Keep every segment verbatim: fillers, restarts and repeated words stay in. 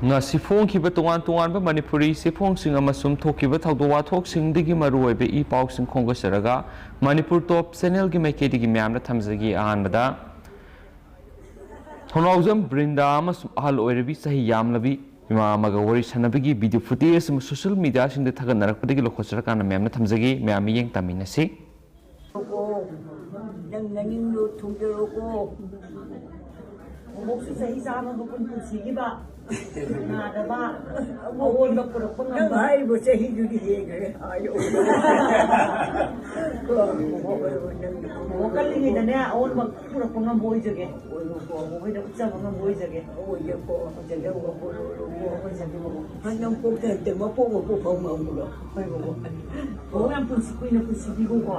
ꯉꯁꯤ ꯐꯣꯡꯈꯤꯕ ꯇꯣꯉꯥꯟ ꯇꯣꯉꯥꯟꯕ ꯃꯅꯤꯄꯨꯔꯤ ꯆꯦꯐꯣꯡꯁꯤꯡ ꯑꯃꯁꯨꯡ ꯊꯣꯛꯈꯤꯕ ꯊꯧꯗꯣꯛ ꯋꯥꯊꯣꯛꯁꯤꯡꯗꯒꯤ ꯃꯔꯨꯑꯣꯏꯕ ꯏ ꯄꯥꯎꯁꯤꯡ ꯈꯣꯝꯒꯠꯆꯔꯒ ꯃꯅꯤꯄꯨꯔ ꯇꯣꯞ ꯆꯦꯅꯦꯜꯒꯤ ꯃꯥꯏꯀꯩꯗꯒꯤ ꯃꯌꯥꯝꯅ ꯊꯝꯖꯒꯦ꯫ ꯑꯍꯥꯟꯕꯗ ꯊꯣꯡꯅꯥꯎꯖꯝ ꯕ꯭ꯔꯤꯟꯗꯥ ꯑꯃꯁꯨꯡ ꯑꯍꯜ ꯑꯣꯏꯔꯕꯤ ꯆꯍꯤ ꯌꯥꯝꯂꯕꯤ ꯏꯃꯥ ꯑꯃꯒ ꯋꯥꯔꯤ ꯁꯥꯟꯅꯕꯒꯤ ꯚꯤꯗꯤꯑꯣ ꯐꯨꯇꯦꯖ ꯑꯃ ꯁꯣꯁꯤꯌꯦꯜ ꯃꯤꯗꯤꯌꯥꯁꯤꯡꯗ ꯊꯥꯒꯠꯅꯔꯛꯄꯗꯒꯤ ꯂꯧꯈꯠꯆꯔꯀꯥꯟꯗ ꯃꯌꯥꯝꯅ ꯊꯝꯖꯒꯦ꯫ ꯃꯌꯥꯝ ꯃꯤꯠꯌꯦꯡ ꯇꯝꯃꯤꯟꯅꯁꯤ꯫ ꯅꯪ ꯅꯅꯤꯡꯗꯣ ꯊꯨꯡꯖꯔꯣꯀꯣ꯫ ꯃꯕꯣꯛꯁꯨ ꯆꯍꯤ ꯆꯥꯝꯃꯒ ꯀꯨꯟ ꯄꯨꯟꯁꯤꯈꯤꯕ꯫ ꯅꯥꯗꯕ, ꯑꯑꯣꯟꯕ ꯄꯨꯔꯛꯄ ꯉꯝꯕ꯫ ꯅꯪ ꯍꯥꯏꯔꯤꯕ ꯆꯍꯤꯗꯨꯗꯤ ꯍꯦꯟꯈ꯭ꯔꯦ ꯍꯥꯏꯌꯣ꯫ ꯃꯕꯣꯛ ꯀꯜꯂꯤꯉꯩꯗꯅꯦ ꯑꯑꯣꯟꯕ ꯄꯨꯔꯛꯄ ꯉꯝꯕ ꯑꯣꯏꯖꯒꯦ꯫ ꯑꯣꯏꯔꯣꯀꯣ꯫ ꯃꯕꯣꯛ ꯍꯣꯏꯗ ꯎꯠꯆꯕ ꯉꯝꯕ ꯑꯣꯏꯖꯒꯦ꯫ ꯑꯣꯏꯖꯀꯣ꯫ ꯑꯣꯏꯖꯒꯦ꯫ ꯍꯣꯏ, ꯅꯪ ꯄꯣꯛꯇ ꯅꯠꯇꯦ, ꯃꯄꯣꯛ ꯃꯄꯣꯛ ꯐꯥꯎ ꯉꯝꯕ꯭ꯔꯣ? ꯍꯣꯏ, ꯃꯕꯣꯛ꯫ ꯃꯕꯣꯛ ꯌꯥꯝ ꯄꯨꯟꯁꯤ ꯀꯨꯏꯅ ꯄꯨꯟꯁꯤꯕꯤꯒꯣꯀꯣ꯫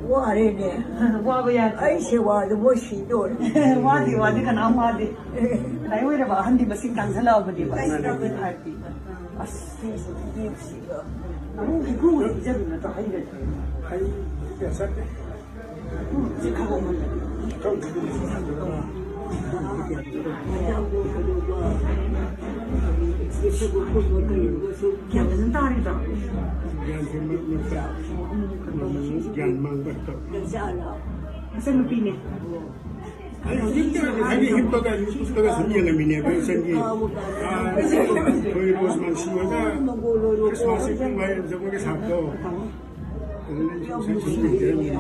ꯋꯥꯔꯦꯅꯦ꯫ ꯋꯥꯕ ꯌꯥꯗꯦ꯫ ꯑꯩ ꯁꯦꯕꯥꯗ ꯃꯣꯏ ꯁꯤꯗꯣꯔꯦ꯫ ꯋꯥꯗꯦ, ꯋꯥꯗꯦ, ꯀꯅꯥꯝ ꯋꯥꯗꯦ꯫ ꯂꯥꯏ ꯑꯣꯏꯔꯕ ꯑꯍꯟꯗꯤ ꯃꯁꯤꯡ ꯇꯥꯡꯁꯤꯜꯂꯛꯑꯕꯅꯦꯕ꯫ ꯑꯁ, ꯅꯨꯡꯁꯤꯕ꯫ ꯑꯃꯨꯛ ꯏꯀꯨ ꯄꯤꯖꯕ ꯅꯠꯇ꯭ꯔꯣ ꯍꯩꯒꯗꯤ? ꯍꯩ ꯄꯤꯖ ꯆꯠꯇꯦ꯫ ꯒ꯭ꯌꯥꯟ ꯐꯖꯅ ꯇꯥꯔꯤꯕ꯭ꯔꯣ? ꯒ꯭ꯌꯥꯟ ꯃꯥꯡꯕ ꯇꯧ꯫ ꯃꯆꯟꯅꯨꯄꯤꯅꯦ꯫ ꯑꯩ ꯍꯧꯖꯤꯛꯇ ꯍꯥꯏꯗꯤ ꯍꯤꯞꯄꯒ, ꯍꯤꯞꯄꯒ ꯁꯨꯝ ꯌꯦꯡꯉꯝꯃꯤꯅꯦꯕ ꯏꯆꯟꯒꯤ, ꯑꯥ, ꯑꯩꯈꯣꯏ ꯔꯣꯁ ꯃꯥꯟꯁꯤ ꯍꯣꯏꯒ ꯈ꯭ꯔꯤꯁꯃꯥꯁꯀꯤ ꯄꯨꯡ ꯍꯥꯏ ꯖꯒꯣꯏꯒ ꯁꯥꯕꯗꯣ꯫ ꯑꯗꯨꯅ ꯑꯩꯁꯨ ꯉꯁꯥꯏ ꯁꯨꯝ ꯌꯦꯡꯖꯔꯝꯃꯤꯅꯦ꯫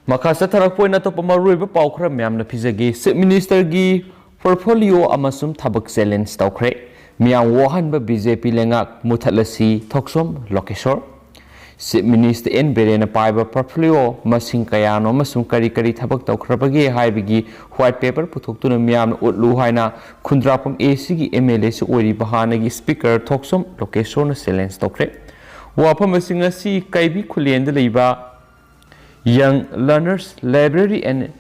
ꯃꯈꯥ ꯆꯠꯊꯔꯛꯄ ꯑꯣꯏꯅ ꯑꯇꯣꯞꯄ ꯃꯔꯨꯑꯣꯏꯕ ꯄꯥꯎ ꯈꯔ ꯃꯌꯥꯝꯅ ꯄꯤꯖꯒꯦ꯫ ꯆꯤꯐ ꯃꯤꯅꯤꯁꯇꯔꯒꯤ ꯄꯣꯔꯠꯐꯣꯂꯤꯑꯣ ꯑꯃꯁꯨꯡ ꯊꯕꯛ ꯆꯦꯂꯦꯟꯖ ꯇꯧꯈ꯭ꯔꯦ꯫ ꯃꯤꯌꯥꯝ ꯋꯥꯍꯟꯕ ꯕꯤ ꯖꯦ ꯄꯤ ꯂꯩꯉꯥꯛ ꯃꯨꯊꯠꯂꯁꯤ, ꯊꯣꯛꯆꯣꯝ ꯂꯣꯀꯦꯁꯣꯔ꯫ ꯆꯤꯐ ꯃꯤꯅꯤꯁꯇꯔ ꯑꯦꯟ ꯕꯤꯔꯦꯟꯅ ꯄꯥꯏꯕ ꯄꯣꯔꯠꯐꯣꯂꯤꯑꯣ ꯃꯁꯤꯡ ꯀꯌꯥꯅꯣ ꯑꯃꯁꯨꯡ ꯀꯔꯤ ꯀꯔꯤ ꯊꯕꯛ ꯇꯧꯈ꯭ꯔꯕꯒꯦ ꯍꯥꯏꯕꯒꯤ ꯋꯥꯏꯠ ꯄꯦꯄꯔ ꯄꯨꯊꯣꯛꯇꯨꯅ ꯃꯤꯌꯥꯝꯅ ꯎꯠꯂꯨ ꯍꯥꯏꯅ ꯈꯨꯟꯗ꯭ꯔꯥꯛꯄꯝ ꯑꯦ ꯁꯤꯒꯤ ꯑꯦꯝ ꯑꯦꯜ ꯑꯦꯁꯨ ꯑꯣꯏꯔꯤꯕ ꯍꯥꯟꯅꯒꯤ ꯁ꯭ꯄꯤꯀꯔ ꯊꯣꯛꯆꯣꯝ ꯂꯣꯀꯦꯁꯣꯔꯅ ꯆꯦꯂꯦꯟꯖ ꯇꯧꯈ꯭ꯔꯦ꯫ ꯋꯥꯐꯝ ꯑꯁꯤꯡ ꯑꯁꯤ ꯀꯩꯕꯤ ꯈꯨꯂꯦꯟꯗ ꯂꯩꯕ Young Learners Library and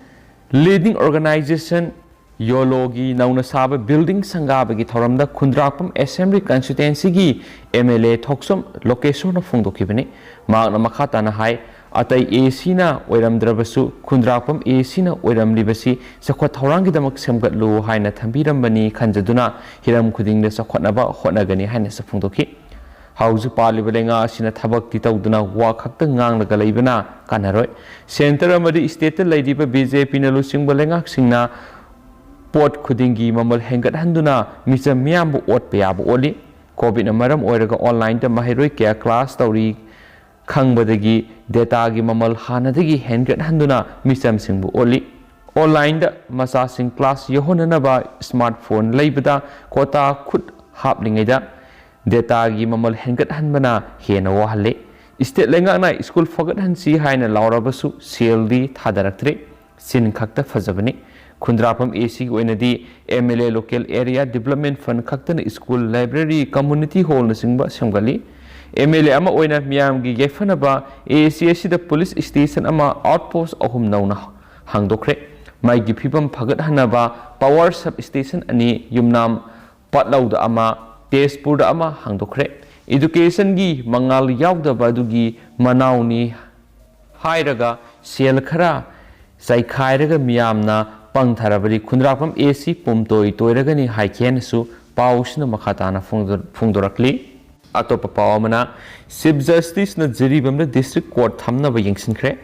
Leading Organization, ꯌꯣꯂꯣꯒꯤ ꯅꯧꯅ ꯁꯥꯕ ꯕꯤꯜꯗꯤꯡ ꯁꯪꯒꯥꯕꯒꯤ ꯊꯧꯔꯝꯗ ꯈꯨꯟꯗ꯭ꯔꯥꯛꯄꯝ ꯑꯦꯁꯦꯝꯕ꯭ꯂꯤ ꯀꯟꯁꯇꯤꯇ꯭ꯋꯦꯟꯁꯤꯒꯤ ꯑꯦꯝ ꯑꯦꯜ ꯑꯦ ꯊꯣꯛꯆꯣꯝ ꯂꯣꯀꯦꯁꯣꯔꯅ ꯐꯣꯡꯗꯣꯛꯈꯤꯕꯅꯤ꯫ ꯃꯍꯥꯛꯅ ꯃꯈꯥ ꯇꯥꯅ ꯍꯥꯏ, ꯑꯇꯩ ꯑꯦ ꯁꯤꯅ ꯑꯣꯏꯔꯝꯗ꯭ꯔꯕꯁꯨ ꯈꯨꯟꯗ꯭ꯔꯥꯛꯄꯝ ꯑꯦ ꯁꯤꯅ ꯑꯣꯏꯔꯝꯂꯤꯕꯁꯤ ꯆꯥꯎꯈꯠ ꯊꯧꯔꯥꯡꯒꯤꯗꯃꯛ ꯁꯦꯝꯒꯠꯂꯨ ꯍꯥꯏꯅ ꯊꯝꯕꯤꯔꯝꯕꯅꯤ ꯈꯟꯖꯗꯨꯅ ꯍꯤꯔꯝ ꯈꯨꯗꯤꯡꯗ ꯆꯥꯎꯈꯠꯅꯕ ꯍꯣꯠꯅꯒꯅꯤ ꯍꯥꯏꯅꯁꯨ ꯐꯣꯡꯗꯣꯛꯈꯤ꯫ ꯍꯧꯖꯤꯛ ꯄꯥꯜꯂꯤꯕ ꯂꯩꯉꯥꯛ ꯑꯁꯤꯅ ꯊꯕꯛꯇꯤ ꯇꯧꯗꯨꯅ ꯋꯥ ꯈꯛꯇ ꯉꯥꯡꯂꯒ ꯂꯩꯕꯅ ꯀꯥꯟꯅꯔꯣꯏ꯫ ꯁꯦꯟꯇꯔ ꯑꯃꯗꯤ ꯁ꯭ꯇꯦꯠꯇ ꯂꯩꯔꯤꯕ ꯕꯤ ꯖꯦ ꯄꯤꯅ ꯂꯨꯆꯤꯡꯕ ꯂꯩꯉꯥꯛꯁꯤꯡꯅ ꯄꯣꯠ ꯈꯨꯗꯤꯡꯒꯤ ꯃꯃꯜ ꯍꯦꯟꯒꯠꯍꯟꯗꯨꯅ ꯃꯤꯆꯝ ꯃꯤꯌꯥꯝꯕꯨ ꯑꯣꯠꯄ ꯌꯥꯕ ꯑꯣꯠꯂꯤ꯫ ꯀꯣꯚꯤꯗꯅ ꯃꯔꯝ ꯑꯣꯏꯔꯒ ꯑꯣꯟꯂꯥꯏꯟꯗ ꯃꯍꯩꯔꯣꯏ ꯀꯌꯥ ꯀ꯭ꯂꯥꯁ ꯇꯧꯔꯤ ꯈꯪꯕꯗꯒꯤ ꯗꯦꯇꯥꯒꯤ ꯃꯃꯜ ꯍꯥꯟꯅꯗꯒꯤ ꯍꯦꯟꯒꯠꯍꯟꯗꯨꯅ ꯃꯤꯆꯝꯁꯤꯡꯕꯨ ꯑꯣꯠꯂꯤ꯫ ꯑꯣꯟꯂꯥꯏꯟꯗ ꯃꯆꯥꯁꯤꯡ ꯀ꯭ꯂꯥꯁ ꯌꯧꯍꯟꯅꯅꯕ ꯁ꯭ꯃꯥꯔꯠ ꯐꯣꯟ ꯂꯩꯕꯗ ꯀꯣꯇꯥ ꯈꯨꯠ ꯍꯥꯞꯂꯤꯉꯩꯗ ꯗꯦꯇꯥꯒꯤ ꯃꯃꯜ ꯍꯦꯟꯒꯠꯍꯟꯕꯅ ꯍꯦꯟꯅ ꯋꯥꯍꯜꯂꯤ꯫ ꯁ꯭ꯇꯦꯠ ꯂꯩꯉꯥꯛꯅ ꯁ꯭ꯀꯨꯜ ꯐꯒꯠꯍꯟꯁꯤ ꯍꯥꯏꯅ ꯂꯥꯎꯔꯕꯁꯨ ꯁꯦꯜꯗꯤ ꯊꯥꯗꯔꯛꯇ꯭ꯔꯦ꯫ ꯆꯤꯟ ꯈꯛꯇ ꯐꯖꯕꯅꯤ꯫ ꯈꯨꯟꯗ꯭ꯔꯥꯛꯄꯝ ꯑꯦ ꯁꯤꯒꯤ ꯑꯣꯏꯅꯗꯤ M L A local area development fund ꯈꯛꯇꯅ ꯁ꯭ꯀꯨꯜ, ꯂꯥꯏꯕ꯭ꯔꯦꯔꯤ, ꯀꯝꯃꯨꯅꯤꯇꯤ ꯍꯣꯜꯅꯆꯤꯡꯕ ꯁꯦꯝꯒꯠꯂꯤ꯫ ꯑꯦꯝ ꯑꯦꯜ ꯑꯦ ꯑꯃ ꯑꯣꯏꯅ ꯃꯤꯌꯥꯝꯒꯤ ꯌꯥꯏꯐꯅꯕ ꯑꯦ ꯁꯤ ꯑꯁꯤꯗ ꯄꯨꯂꯤꯁ ꯁ꯭ꯇꯦꯁꯟ ꯑꯃ, ꯑꯥꯎꯠ ꯄꯣꯁ ꯑꯍꯨꯝ ꯅꯧꯅ ꯍꯥꯡꯗꯣꯛꯈ꯭ꯔꯦ꯫ ꯃꯩꯒꯤ ꯐꯤꯕꯝ ꯐꯒꯠꯍꯟꯅꯕ ꯄꯋꯥꯔ ꯁꯕ ꯁ꯭ꯇꯦꯁꯟ ꯑꯅꯤ, ꯌꯨꯝꯅꯥꯝ ꯄꯠꯂꯧꯗ ꯑꯃ, ꯇꯦꯖꯄꯨꯔꯗ ꯑꯃ ꯍꯥꯡꯗꯣꯛꯈ꯭ꯔꯦ꯫ ꯏꯗꯨꯀꯦꯁꯟꯒꯤ ꯃꯉꯥꯜ ꯌꯥꯎꯗꯕ ꯑꯗꯨꯒꯤ ꯃꯅꯥꯎꯅꯤ ꯍꯥꯏꯔꯒ ꯁꯦꯜ ꯈꯔ ꯆꯥꯏꯈꯥꯏꯔꯒ ꯃꯤꯌꯥꯝꯅ ꯄꯪꯊꯔꯕꯗꯤ ꯈꯨꯟꯗ꯭ꯔꯥꯛꯄꯝ ꯑꯦ ꯁꯤ ꯄꯨꯝꯇꯣꯏ ꯇꯣꯏꯔꯒꯅꯤ ꯍꯥꯏꯈꯤ ꯍꯥꯏꯅꯁꯨ ꯄꯥꯎꯁꯤꯅ ꯃꯈꯥ ꯇꯥꯅ ꯐꯣꯡꯗꯣ-, ꯐꯣꯡꯗꯣꯔꯛꯂꯤ꯫ ꯑꯇꯣꯞꯄ ꯄꯥꯎ ꯑꯃꯅ, ꯆꯤꯐ ꯖꯁꯇꯤꯁꯅ ꯖꯤꯔꯤꯕꯥꯝꯗ ꯗꯤꯁꯇ꯭ꯔꯤꯛ ꯀꯣꯔꯠ ꯊꯝꯅꯕ ꯌꯦꯡꯁꯤꯟꯈ꯭ꯔꯦ꯫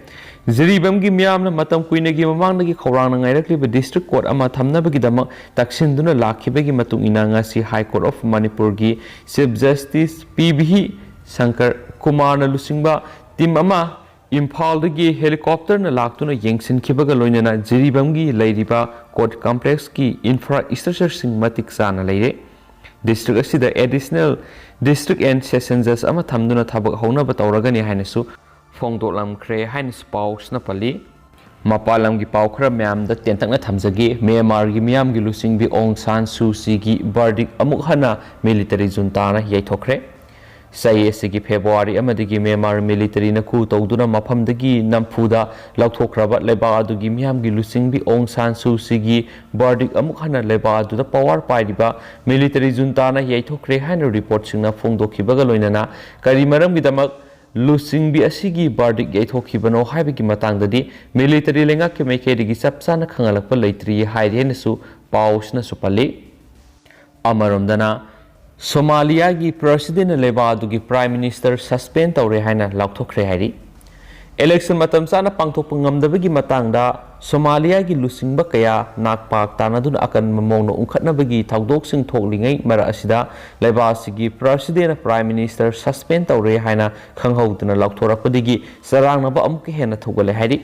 ꯖꯤꯔꯤꯕꯥꯝꯒꯤ ꯃꯤꯌꯥꯝꯅ ꯃꯇꯝ ꯀꯨꯏꯅꯒꯤ ꯃꯃꯥꯡꯗꯒꯤ ꯈꯧꯔꯥꯡꯅ ꯉꯥꯏꯔꯛꯂꯤꯕ ꯗꯤꯁꯇ꯭ꯔꯤꯛ ꯀꯣꯔꯠ ꯑꯃ ꯊꯝꯅꯕꯒꯤꯗꯃꯛ ꯇꯛꯁꯤꯟꯗꯨꯅ ꯂꯥꯛꯈꯤꯕꯒꯤ ꯃꯇꯨꯡ ꯏꯟꯅ ꯉꯁꯤ ꯍꯥꯏ ꯀꯣꯔꯠ ꯑꯣꯐ ꯃꯅꯤꯄꯨꯔꯒꯤ chief justice P V Shankar ꯀꯨꯃꯥꯔꯅ ꯂꯨꯆꯤꯡꯕ ꯇꯤꯝ ꯑꯃ ꯏꯝꯐꯥꯜꯗꯒꯤ ꯍꯦꯂꯤꯀꯣꯞꯇꯔꯅ ꯂꯥꯛꯇꯨꯅ ꯌꯦꯡꯁꯤꯟꯈꯤꯕꯒ ꯂꯣꯏꯅꯅ ꯖꯤꯔꯤꯕꯥꯝꯒꯤ ꯂꯩꯔꯤꯕ ꯀꯣꯔꯠ ꯀꯝꯄ꯭ꯂꯦꯛꯁꯀꯤ ꯏꯟꯐ꯭ꯔꯥ ꯁ꯭ꯇ꯭ꯔꯛꯆꯔꯁꯤꯡ ꯃꯇꯤꯛ ꯆꯥꯅ ꯂꯩꯔꯦ꯫ ꯗꯤꯁꯇ꯭ꯔꯤꯛ ꯑꯁꯤꯗ ꯑꯦꯗꯤꯁꯅꯦꯜ ꯗꯤꯁꯇ꯭ꯔꯤꯛ ꯑꯦꯟ ꯁꯦꯁꯟ ꯖꯖ ꯑꯃ ꯊꯝꯗꯨꯅ ꯊꯕꯛ ꯍꯧꯅꯕ ꯇꯧꯔꯒꯅꯤ ꯍꯥꯏꯅꯁꯨ ꯐꯣꯡꯗꯣꯛꯂꯝꯈ꯭ꯔꯦ ꯍꯥꯏꯅꯁꯨ ꯄꯥꯎꯁꯤꯅ ꯄꯜꯂꯤ꯫ ꯃꯄꯥꯟ ꯂꯝꯒꯤ ꯄꯥꯎ ꯈꯔ ꯃꯌꯥꯝꯗ ꯇꯦꯟꯇꯛꯅ ꯊꯝꯖꯒꯦ꯫ ꯃ꯭ꯌꯥꯟꯃꯥꯔꯒꯤ ꯃꯤꯌꯥꯝꯒꯤ ꯂꯨꯆꯤꯡꯕꯤ ꯑꯣꯡ ꯁꯥꯟ ꯁꯨ ꯆꯤꯒꯤ ꯕꯔꯗꯤꯛ ꯑꯃꯨꯛ ꯍꯟꯅ ꯃꯤꯂꯤꯇꯔꯤ ꯖꯨꯟꯇꯥꯅ ꯌꯩꯊꯣꯛꯈ꯭ꯔꯦ꯫ ꯆꯍꯤ ꯑꯁꯤꯒꯤ ꯐꯦꯕ꯭ꯔꯨꯋꯥꯔꯤ ꯑꯃꯗꯒꯤ ꯃ꯭ꯌꯥꯟꯃꯥꯔ ꯃꯤꯂꯤꯇꯔꯤꯅ ꯈꯨ ꯇꯧꯗꯨꯅ ꯃꯐꯝꯗꯒꯤ ꯅꯝꯐꯨꯗ ꯂꯧꯊꯣꯛꯈ꯭ꯔꯕ ꯂꯩꯕꯥꯛ ꯑꯗꯨꯒꯤ ꯃꯤꯌꯥꯝꯒꯤ ꯂꯨꯆꯤꯡꯕꯤ ꯑꯣꯡ ꯁꯥꯟ ꯁꯨ ꯆꯤꯒꯤ ꯕꯔꯗꯤꯛ ꯑꯃꯨꯛ ꯍꯟꯅ ꯂꯩꯕꯥꯛ ꯑꯗꯨꯗ ꯄꯋꯥꯔ ꯄꯥꯏꯔꯤꯕ ꯃꯤꯂꯤꯇꯔꯤ ꯖꯨꯟꯇꯥꯅ ꯌꯩꯊꯣꯛꯈ꯭ꯔꯦ ꯍꯥꯏꯅ ꯔꯤꯄꯣꯔꯠꯁꯤꯡꯅ ꯐꯣꯡꯗꯣꯛꯈꯤꯕꯒ ꯂꯣꯏꯅꯅ ꯀꯔꯤ ꯃꯔꯝꯒꯤꯗꯃꯛ ꯂꯨꯆꯤꯡꯕꯤ ꯑꯁꯤꯒꯤ verdict ꯌꯩꯊꯣꯛꯈꯤꯕꯅꯣ ꯍꯥꯏꯕꯒꯤ ꯃꯇꯥꯡꯗꯗꯤ military ꯂꯩꯉꯥꯛꯀꯤ ꯃꯥꯏꯀꯩꯗꯒꯤ ꯆꯞ ꯆꯥꯅ ꯈꯪꯍꯜꯂꯛꯄ ꯂꯩꯇ꯭ꯔꯤ ꯍꯥꯏꯔꯤ ꯍꯥꯏꯅꯁꯨ ꯄꯥꯎꯁꯤꯅꯁꯨ ꯄꯜꯂꯤ꯫ ꯑꯃꯔꯣꯝꯗꯅ, ꯁꯣꯃꯥꯂꯤꯌꯥꯒꯤ president ꯅ ꯂꯩꯕꯥꯛ ꯑꯗꯨꯒꯤ prime minister suspend ꯇꯧꯔꯦ ꯍꯥꯏꯅ ꯂꯥꯎꯊꯣꯛꯈ꯭ꯔꯦ ꯍꯥꯏꯔꯤ꯫ Election ꯃꯇꯝ ꯆꯥꯅ ꯄꯥꯡꯊꯣꯛꯄ ꯉꯝꯗꯕꯒꯤ ꯃꯇꯥꯡꯗ ꯁꯣꯃꯥꯂꯤꯌꯥꯒꯤ ꯂꯨꯆꯤꯡꯕ ꯀꯌꯥ ꯅꯥꯛꯄꯥꯛ ꯇꯥꯟꯅꯗꯨꯅ ꯑꯀꯟꯕ ꯃꯑꯣꯡꯗ ꯎꯪꯈꯠꯅꯕꯒꯤ ꯊꯧꯗꯣꯛꯁꯤꯡ ꯊꯣꯛꯂꯤꯉꯩ ꯃꯔꯛ ꯑꯁꯤꯗ ꯂꯩꯕꯥꯛ ꯑꯁꯤꯒꯤ president ꯅ prime minister suspend ꯇꯧꯔꯦ ꯍꯥꯏꯅ ꯈꯪꯍꯧꯗꯅ ꯂꯥꯎꯊꯣꯔꯛꯄꯗꯒꯤ ꯆꯔꯥꯡꯅꯕ ꯑꯃꯨꯛꯀ ꯍꯦꯟꯅ ꯊꯧꯒꯠꯂꯦ ꯍꯥꯏꯔꯤ꯫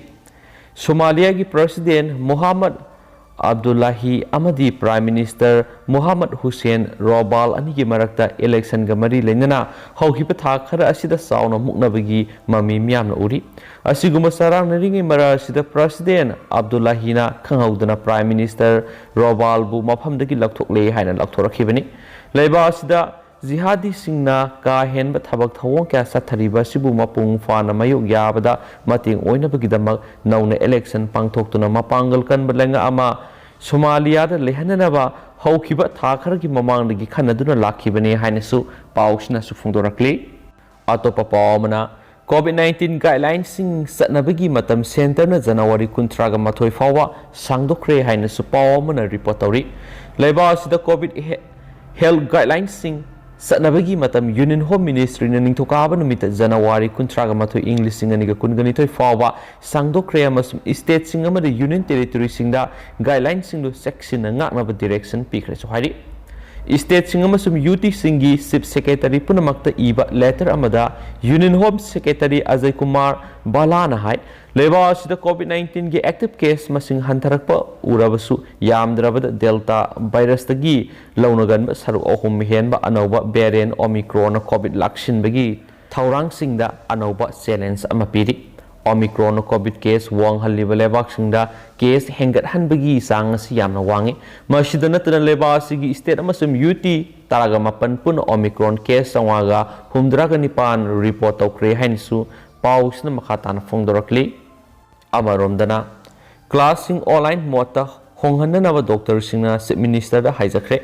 ꯁꯣꯃꯥꯂꯤꯌꯥꯒꯤ president ꯃꯣꯍꯥꯃꯗ ꯑꯕꯗꯨꯜꯂꯥꯍꯤ ꯑꯃꯗꯤ prime minister ꯃꯣꯍꯥꯃꯗ ꯍꯨꯁꯦꯟ ꯔꯣꯕꯥꯜ ꯑꯅꯤꯒꯤ ꯃꯔꯛꯇ election ꯒ ꯃꯔꯤ ꯂꯩꯅꯅ ꯍꯧꯈꯤꯕ ꯊꯥ ꯈꯔ ꯑꯁꯤꯗ ꯆꯥꯎꯅ ꯃꯨꯛꯅꯕꯒꯤ ꯃꯃꯤ ꯃꯤꯌꯥꯝꯅ ꯎꯔꯤ꯫ ꯑꯁꯤꯒꯨꯝꯕ ꯆꯔꯥꯡꯅꯔꯤꯉꯩ ꯃꯔꯛ ꯑꯁꯤꯗ president ꯑꯕꯗꯨꯜꯂꯥꯍꯤꯅ ꯈꯪꯍꯧꯗꯅ prime minister ꯔꯣꯕꯥꯜꯕꯨ ꯃꯐꯝꯗꯒꯤ ꯂꯧꯊꯣꯛꯂꯦ ꯍꯥꯏꯅ ꯂꯥꯎꯊꯣꯔꯛꯈꯤꯕꯅꯤ꯫ ꯂꯩꯕꯥꯛ ꯑꯁꯤꯗ ꯖꯤꯍꯥꯗꯤꯁꯤꯡꯅ ꯀꯥ ꯍꯦꯟꯕ ꯊꯕꯛ ꯊꯧꯑꯣꯡ ꯀꯌꯥ ꯆꯠꯊꯔꯤꯕ ꯑꯁꯤꯕꯨ ꯃꯄꯨꯡ ꯐꯥꯅ ꯃꯥꯌꯣꯛ ꯌꯥꯕꯗ ꯃꯇꯦꯡ ꯑꯣꯏꯅꯕꯒꯤꯗꯃꯛ ꯅꯧꯅ election ꯄꯥꯡꯊꯣꯛꯇꯨꯅ ꯃꯄꯥꯡꯒꯜ ꯀꯟꯕ ꯂꯩꯉꯥꯛ ꯑꯃ ꯁꯣꯃꯥꯂꯤꯌꯥꯗ ꯂꯩꯍꯟꯅꯅꯕ ꯍꯧꯈꯤꯕ ꯊꯥ ꯈꯔꯒꯤ ꯃꯃꯥꯡꯗꯒꯤ ꯈꯟꯅꯗꯨꯅ ꯂꯥꯛꯈꯤꯕꯅꯤ ꯍꯥꯏꯅꯁꯨ ꯄꯥꯎꯁꯤꯅꯁꯨ ꯐꯣꯡꯗꯣꯔꯛꯂꯤ꯫ ꯑꯇꯣꯞꯄ ꯄꯥꯎ ꯑꯃꯅ, COVID nineteen guideline ꯁꯤꯡ ꯆꯠꯅꯕꯒꯤ ꯃꯇꯝ centre ꯅ ꯖꯅꯋꯥꯔꯤ ꯀꯨꯟꯊ꯭ꯔꯥꯒ ꯃꯥꯊꯣꯏ ꯐꯥꯎꯕ ꯁꯥꯡꯗꯣꯛꯈ꯭ꯔꯦ ꯍꯥꯏꯅꯁꯨ ꯄꯥꯎ ꯑꯃꯅ report ꯇꯧꯔꯤ꯫ ꯂꯩꯕꯥꯛ ꯑꯁꯤꯗ COVID he-, health guideline ꯁꯤꯡ ꯆꯠꯅꯕꯒꯤ ꯃꯇꯝ Union Home Ministry ꯅ ꯅꯤꯡꯊꯧꯀꯥꯕ ꯅꯨꯃꯤꯠꯇ ꯖꯅꯋꯥꯔꯤ ꯀꯨꯟꯊ꯭ꯔꯥꯒ ꯃꯥꯊꯣꯏ, ꯏꯪ ꯂꯤꯁꯤꯡ ꯑꯅꯤꯒ ꯀꯨꯟꯒ ꯅꯤꯊꯣꯏ ꯐꯥꯎꯕ ꯁꯥꯡꯗꯣꯛꯈ꯭ꯔꯦ ꯑꯃꯁꯨꯡ state ꯁꯤꯡ ꯑꯃꯗꯤ Union Territory ꯁꯤꯡꯗ guideline ꯁꯤꯡꯗꯨ ꯆꯦꯛꯁꯤꯟꯅ ꯉꯥꯛꯅꯕ direction ꯄꯤꯈ꯭ꯔꯦꯁꯨ ꯍꯥꯏꯔꯤ꯫ State ꯁꯤꯡ ꯑꯃꯁꯨꯡ UT ꯁꯤꯡꯒꯤ Chief Secretary ꯄꯨꯝꯅꯃꯛꯇ ꯏꯕ letter ꯑꯃꯗ Union Home Secretary Ajay Kumar ꯚꯥꯂꯥꯅ ꯍꯥꯏ, ꯂꯩꯕꯥꯛ ꯑꯁꯤꯗ COVID nineteen ꯒꯤ active case ꯃꯁꯤꯡ ꯍꯟꯊꯔꯛꯄ ꯎꯔꯕꯁꯨ, ꯌꯥꯝꯗ꯭ꯔꯕꯗ Delta virus ꯇꯒꯤ ꯂꯧꯅꯒꯟꯕ ꯁꯔꯨꯛ ꯑꯍꯨꯝ ꯍꯦꯟꯕ ꯑꯅꯧꯕ variant Omicron ꯅ COVID ꯂꯥꯛꯁꯤꯟꯕꯒꯤ ꯊꯧꯔꯥꯡꯁꯤꯡꯗ ꯑꯅꯧꯕ challenge ꯑꯃ ꯄꯤꯔꯤ꯫ Omicron ꯅ COVID case ꯋꯥꯡꯍꯜꯂꯤꯕ ꯂꯩꯕꯥꯛꯁꯤꯡꯗ case ꯍꯦꯟꯒꯠꯍꯟꯕꯒꯤ ꯆꯥꯡ ꯑꯁꯤ ꯌꯥꯝꯅ ꯋꯥꯡꯏ꯫ ꯃꯁꯤꯗ ꯅꯠꯇꯅ ꯂꯩꯕꯥꯛ ꯑꯁꯤꯒꯤ state ꯑꯃꯁꯨꯡ UT ꯇꯔꯥꯒ ꯃꯥꯄꯟ ꯄꯨꯟꯅ Omicron case ꯆꯥꯝꯃꯉꯥꯒ ꯍꯨꯝꯐꯨꯇꯔꯥꯒ ꯅꯤꯄꯥꯟ report ꯇꯧꯈ꯭ꯔꯦ ꯍꯥꯏꯅꯁꯨ ꯄꯥꯎꯁꯤꯅ ꯃꯈꯥ ꯇꯥꯅ ꯐꯣꯡꯗꯣꯔꯛꯂꯤ꯫ ꯑꯃꯔꯣꯝꯗꯅ, class ꯁꯤꯡ online mode ꯇ ꯍꯣꯡꯍꯟꯅꯅꯕ doctor ꯁꯤꯡꯅ Chief Minister ꯗ ꯍꯥꯏꯖꯈ꯭ꯔꯦ꯫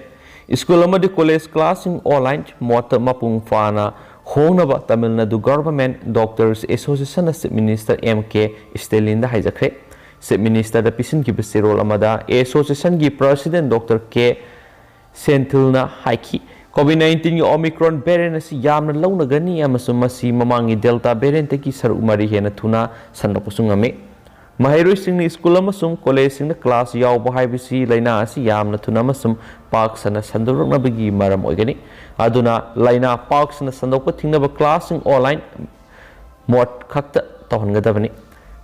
School ꯑꯃꯗꯤ college class ꯁꯤꯡ online mode ꯇ ꯃꯄꯨꯡ ꯐꯥꯅ ꯍꯣꯡꯅꯕ ꯇꯥꯃꯤꯜ ꯅꯥꯗꯨ ꯒꯚꯔꯟꯃꯦꯟꯠ ꯗꯣꯛꯇꯔꯁ ꯑꯦꯁꯣꯁꯤꯌꯦꯁꯟꯅ ꯆꯤꯐ ꯃꯤꯅꯤꯁꯇꯔ ꯑꯦꯝ ꯀꯦ ꯁ꯭ꯇꯦꯂꯤꯟꯗ ꯍꯥꯏꯖꯈ꯭ꯔꯦ꯫ ꯆꯤꯐ ꯃꯤꯅꯤꯁꯇꯔꯗ ꯄꯤꯁꯤꯟꯈꯤꯕ ꯆꯦꯔꯣꯜ ꯑꯃꯗ ꯑꯦꯁꯣꯁꯤꯌꯦꯁꯟꯒꯤ ꯄ꯭ꯔꯁꯤꯗꯦꯟꯠ ꯗꯣꯛꯇꯔ ꯀꯦ ꯁꯦꯟꯊꯤꯜꯅ ꯍꯥꯏꯈꯤ, ꯀꯣꯚꯤꯗ ꯅꯥꯏꯟꯇꯤꯟꯒꯤ ꯑꯣꯃꯤꯀ꯭ꯔꯣꯟ ꯚꯦꯔꯤꯌꯦꯟꯠ ꯑꯁꯤ ꯌꯥꯝꯅ ꯂꯧꯅꯒꯅꯤ ꯑꯃꯁꯨꯡ ꯃꯁꯤ ꯃꯃꯥꯡꯒꯤ ꯗꯦꯜꯇꯥ ꯚꯦꯔꯤꯌꯦꯟꯠꯇꯒꯤ ꯁꯔꯨꯛ ꯃꯔꯤ ꯍꯦꯟꯅ ꯊꯨꯅ ꯁꯟꯗꯣꯛꯄꯁꯨ ꯉꯝꯃꯤ꯫ ꯃꯍꯩꯔꯣꯏꯁꯤꯡꯅ ꯁ꯭ꯀꯨꯜ ꯑꯃꯁꯨꯡ ꯀꯣꯂꯦꯖꯁꯤꯡꯗ ꯀ꯭ꯂꯥꯁ ꯌꯥꯎꯕ ꯍꯥꯏꯕꯁꯤ ꯂꯥꯏꯅꯥ ꯑꯁꯤ ꯌꯥꯝꯅ ꯊꯨꯅ ꯑꯃꯁꯨꯡ ꯄꯥꯛ ꯁꯟꯅ ꯁꯟꯗꯣꯔꯛꯅꯕꯒꯤ ꯃꯔꯝ ꯑꯣꯏꯒꯅꯤ꯫ ꯑꯗꯨꯅ ꯂꯥꯏꯅꯥ ꯄꯥꯛ ꯁꯟꯅ ꯁꯟꯗꯣꯛꯄ ꯊꯤꯡꯅꯕ ꯀ꯭ꯂꯥꯁꯁꯤꯡ ꯑꯣꯟꯂꯥꯏꯟ ꯃꯣꯗ ꯈꯛꯇ ꯇꯧꯍꯟꯒꯗꯕꯅꯤ꯫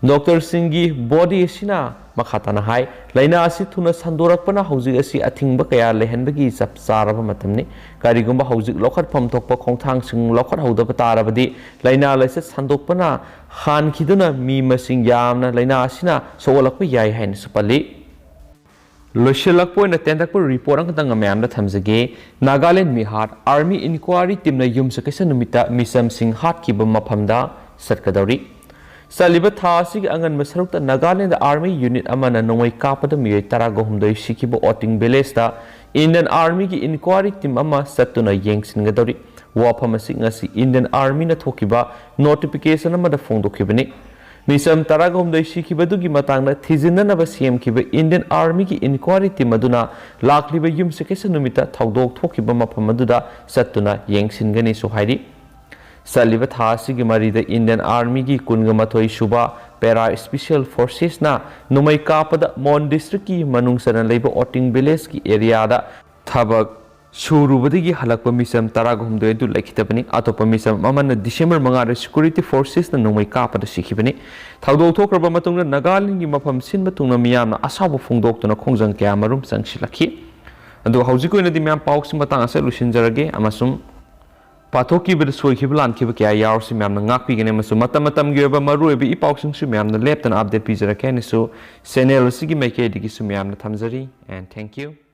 ꯗꯣꯛꯇꯔꯁꯤꯡꯒꯤ ꯕꯣꯗꯤ ꯑꯁꯤꯅ ꯃꯈꯥ ꯇꯥꯅ ꯍꯥꯏ, ꯂꯥꯏꯅꯥ ꯑꯁꯤ ꯊꯨꯅ ꯁꯟꯗꯣꯔꯛꯄꯅ ꯍꯧꯖꯤꯛ ꯑꯁꯤ ꯑꯊꯤꯡꯕ ꯀꯌꯥ ꯂꯩꯍꯟꯕꯒꯤ ꯆꯞ ꯆꯥꯔꯕ ꯃꯇꯝꯅꯤ꯫ ꯀꯔꯤꯒꯨꯝꯕ ꯍꯧꯖꯤꯛ ꯂꯧꯈꯠꯐꯝ ꯊꯣꯛꯄ ꯈꯣꯡꯊꯥꯡꯁꯤꯡ ꯂꯧꯈꯠꯍꯧꯗꯕ ꯇꯥꯔꯕꯗꯤ, ꯂꯥꯏꯅꯥ ꯂꯥꯏꯆꯠ ꯁꯟꯗꯣꯛꯄꯅ ꯍꯥꯟꯈꯤꯗꯨꯅ ꯃꯤ ꯃꯁꯤꯡ ꯌꯥꯝꯅ ꯂꯥꯏꯅꯥ ꯑꯁꯤꯅ ꯁꯣꯛꯍꯜꯂꯛꯄ ꯌꯥꯏ ꯍꯥꯏꯅꯁꯨ ꯄꯜꯂꯤ꯫ ꯂꯣꯏꯁꯤꯜꯂꯛꯄ ꯑꯣꯏꯅ ꯇꯦꯟꯇꯛꯄ ꯔꯤꯄꯣꯔꯠ ꯑꯃꯈꯛꯇꯪ ꯃꯌꯥꯝꯗ ꯊꯝꯖꯒꯦ꯫ ꯅꯥꯒꯥꯂꯦꯟ ꯃꯤꯍꯥꯠ, ꯑꯥꯔꯃꯤ ꯏꯟꯀ꯭ꯋꯥꯔꯤ ꯇꯤꯝꯅ ꯌꯨꯝꯁꯀꯩꯁ ꯅꯨꯃꯤꯠꯇ ꯃꯤꯆꯝꯁꯤꯡ ꯍꯥꯠꯈꯤꯕ ꯃꯐꯝꯗ ꯆꯠꯀꯗꯧꯔꯤ꯫ ꯆꯠꯂꯤꯕ ꯊꯥ ꯑꯁꯤꯒꯤ ꯑꯉꯟꯕ ꯁꯔꯨꯛꯇ ꯅꯥꯒꯥꯂꯦꯟꯗ ꯑꯥꯔꯃꯤ ꯌꯨꯅꯤꯠ ꯑꯃꯅ ꯅꯣꯡꯃꯩ ꯀꯥꯞꯄꯗ ꯃꯤꯑꯣꯏ ꯇꯔꯥꯒ ꯍꯨꯝꯗꯣꯏ ꯁꯤꯈꯤꯕ ꯑꯣꯇꯤꯡ ꯚꯤꯂꯦꯖꯇ ꯏꯟꯗꯤꯌꯟ ꯑꯥꯔꯃꯤꯒꯤ ꯏꯟꯀ꯭ꯋꯥꯔꯤ ꯇꯤꯝ ꯑꯃ ꯆꯠꯇꯨꯅ ꯌꯦꯡꯁꯤꯟꯒꯗꯧꯔꯤ꯫ ꯋꯥꯐꯝ ꯑꯁꯤ ꯉꯁꯤ ꯏꯟꯗꯤꯌꯟ ꯑꯥꯔꯃꯤꯅ ꯊꯣꯛꯈꯤꯕ ꯅꯣꯇꯤꯐꯤꯀꯦꯁꯟ ꯑꯃꯗ ꯐꯣꯡꯗꯣꯛꯈꯤꯕꯅꯤ꯫ ꯃꯤꯆꯝ ꯇꯔꯥꯒ ꯍꯨꯝꯗꯣꯏ ꯁꯤꯈꯤꯕꯗꯨꯒꯤ ꯃꯇꯥꯡꯗ ꯊꯤꯖꯤꯟꯅꯅꯕ ꯁꯦꯝꯈꯤꯕ ꯏꯟꯗꯤꯌꯟ ꯑꯥꯔꯃꯤꯒꯤ ꯏꯟꯀ꯭ꯋꯥꯔꯤ ꯇꯤꯝ ꯑꯗꯨꯅ ꯂꯥꯛꯂꯤꯕ ꯌꯨꯝꯁꯀꯩꯁ ꯅꯨꯃꯤꯠꯇ ꯊꯧꯗꯣꯛ ꯊꯣꯛꯈꯤꯕ ꯃꯐꯝ ꯑꯗꯨꯗ ꯆꯠꯇꯨꯅ ꯌꯦꯡꯁꯤꯟꯒꯅꯤꯁꯨ ꯍꯥꯏꯔꯤ꯫ ꯆꯠꯂꯤꯕ ꯊꯥ ꯑꯁꯤꯒꯤ ꯃꯔꯤꯗ ꯏꯟꯗꯤꯌꯟ ꯑꯥꯔꯃꯤꯒꯤ ꯀꯨꯟꯒ ꯃꯥꯊꯣꯏ ꯁꯨꯕ ꯄꯦꯔꯥ ꯁ꯭ꯄꯦꯁꯤꯌꯦꯜ ꯐꯣꯔꯁꯦꯁꯅ ꯅꯣꯡꯃꯩ ꯀꯥꯞꯄꯗ ꯃꯣꯟ ꯗꯤꯁꯇ꯭ꯔꯤꯛꯀꯤ ꯃꯅꯨꯡ ꯆꯟꯅ ꯂꯩꯕ ꯑꯣꯇꯤꯡ ꯚꯤꯂꯦꯖꯀꯤ ꯑꯦꯔꯤꯌꯥꯗ ꯊꯕꯛ ꯁꯨꯔꯨꯕꯗꯒꯤ ꯍꯜꯂꯛꯄ ꯃꯤꯆꯝ ꯇꯔꯥꯒ ꯍꯨꯝꯗꯣꯏ ꯑꯗꯨ ꯂꯩꯈꯤꯗꯕꯅꯤ꯫ ꯑꯇꯣꯞꯄ ꯃꯤꯆꯝ ꯑꯃꯅ ꯗꯤꯁꯦꯝꯕꯔ ꯃꯉꯥꯗ ꯁꯦꯀ꯭ꯌꯨꯔꯤꯇꯤ ꯐꯣꯔꯁꯦꯁꯅ ꯅꯣꯡꯃꯩ ꯀꯥꯞꯄꯗ ꯁꯤꯈꯤꯕꯅꯤ꯫ ꯊꯧꯗꯣꯛ ꯊꯣꯛꯈ꯭ꯔꯕ ꯃꯇꯨꯡꯗ ꯅꯥꯒꯥꯂꯦꯟꯒꯤ ꯃꯐꯝ ꯁꯤꯟꯕ ꯊꯨꯡꯅ ꯃꯤꯌꯥꯝꯅ ꯑꯁꯥꯎꯕ ꯐꯣꯡꯗꯣꯛꯇꯨꯅ ꯈꯣꯡꯖꯪ ꯀꯌꯥ ꯃꯔꯨꯝ ꯆꯪꯁꯤꯜꯂꯛꯈꯤ꯫ ꯑꯗꯨꯒ ꯍꯧꯖꯤꯛꯀꯤ ꯑꯣꯏꯅꯗꯤ ꯃꯌꯥꯝ ꯄꯥꯎꯁꯤ ꯃꯇꯥꯡ ꯑꯁꯤꯗ ꯂꯣꯏꯁꯤꯟꯖꯔꯒꯦ ꯑꯃꯁꯨꯡ ꯄꯥꯊꯣꯛꯈꯤꯕꯗ ꯁꯣꯏꯈꯤꯕ ꯂꯥꯟꯈꯤꯕ ꯀꯌꯥ ꯌꯥꯎꯔꯁꯨ ꯃꯌꯥꯝꯅ ꯉꯥꯛꯄꯤꯒꯅꯤ ꯑꯃꯁꯨꯡ ꯃꯇꯝ ꯃꯇꯝꯒꯤ ꯑꯣꯏꯕ ꯃꯔꯨꯑꯣꯏꯕ ꯏ ꯄꯥꯎꯁꯤꯡꯁꯨ ꯃꯌꯥꯝꯅ ꯂꯦꯞꯇꯅ ꯑꯞꯗꯦꯠ ꯄꯤꯖꯔꯛꯀꯦ ꯍꯥꯏꯅꯁꯨ ꯆꯦꯅꯦꯜ ꯑꯁꯤꯒꯤ ꯃꯥꯏꯀꯩꯗꯒꯤꯁꯨ ꯃꯌꯥꯝꯅ ꯊꯝꯖꯔꯤ꯫ And thank you.